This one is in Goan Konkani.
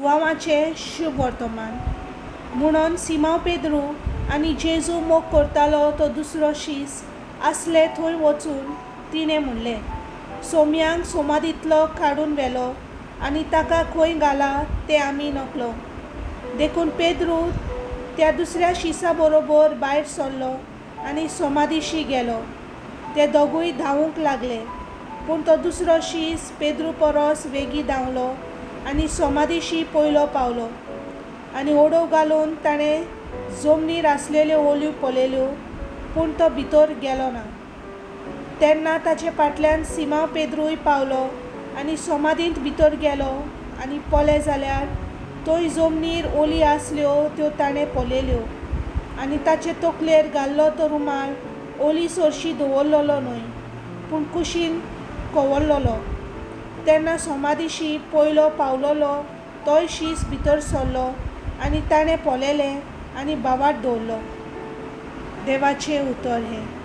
लुगांवाचें शुभ वर्तमान. म्हुणोन सिमांव पेद्रू आनी जेजू मोग करतालो तो दुसरो शीस आसले थंय वचून तिणें म्हणलें, सोमयांक सोमादींतलो काडून व्हेलो आनी ताका खंय घाला तें आमी नकळो. देखून पेद्रू त्या दुसऱ्या शिसा बरोबर भायर सरलो आनी सोमादिशी गेलो. ते दोगूय धांवूंक लागले, पूण तो दुसरो शीस पेद्रू परस वेगीं धांवलो आनी सोमादिशी पयलो पावलो. आनी ओडव घालून ताणें जमनीर आसलेल्यो ओल्यो पळयल्यो, पूण तो भितर गेलो ना. तेन्ना ताचे फाटल्यान सिमांव पेद्रूय पावलो आनी सोमादींत भितर गेलो आनी पळय जाल्यार थंय जमनीर ओली आसल्यो त्यो ताणें पळयल्यो आनी ताचे तकलेर घाल्लो तो रुमाल ओली सरशी दवरलेलो न्हय, पूण कुशीन कवरलेलो. तेन्ना सोमादिशी पयलो पावलेलो तोय शीस भितर सरलो आनी ताणें पळयलें आनी भावार्त दवरलो. देवाचें उतर हें.